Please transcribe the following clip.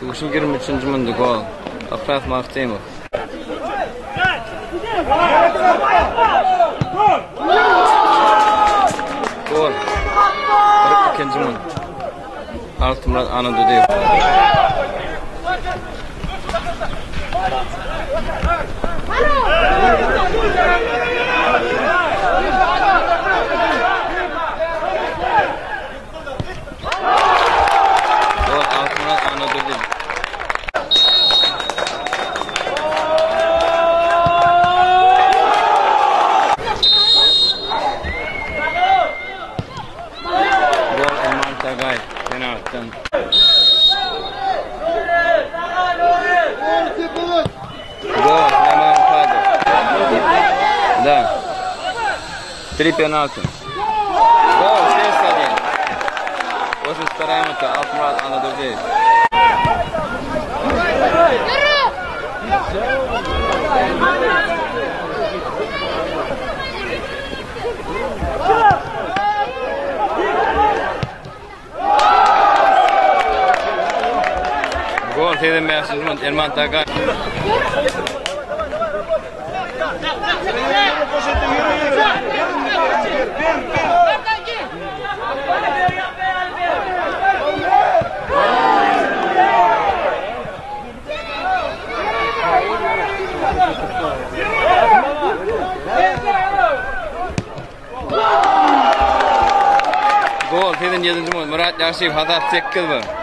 Duşuşyň 23-nji minutda gol. Yhlas Magtymow. Gol. 42-nji minut. Altymyrat Anadurdyýew. Gol Altymyrat Anadurdyýew. Gol Elman Tagaýew penaltdan. Gol Suleyman Muhadow. Da. Три penalty. Gol 6-1. 82 minutda Altymyrat Anadurdyýew. Gol 85-nji minut Elman Tagaýew. Gol 87-nji minut Murat Ýagşyýew hasap 8-1.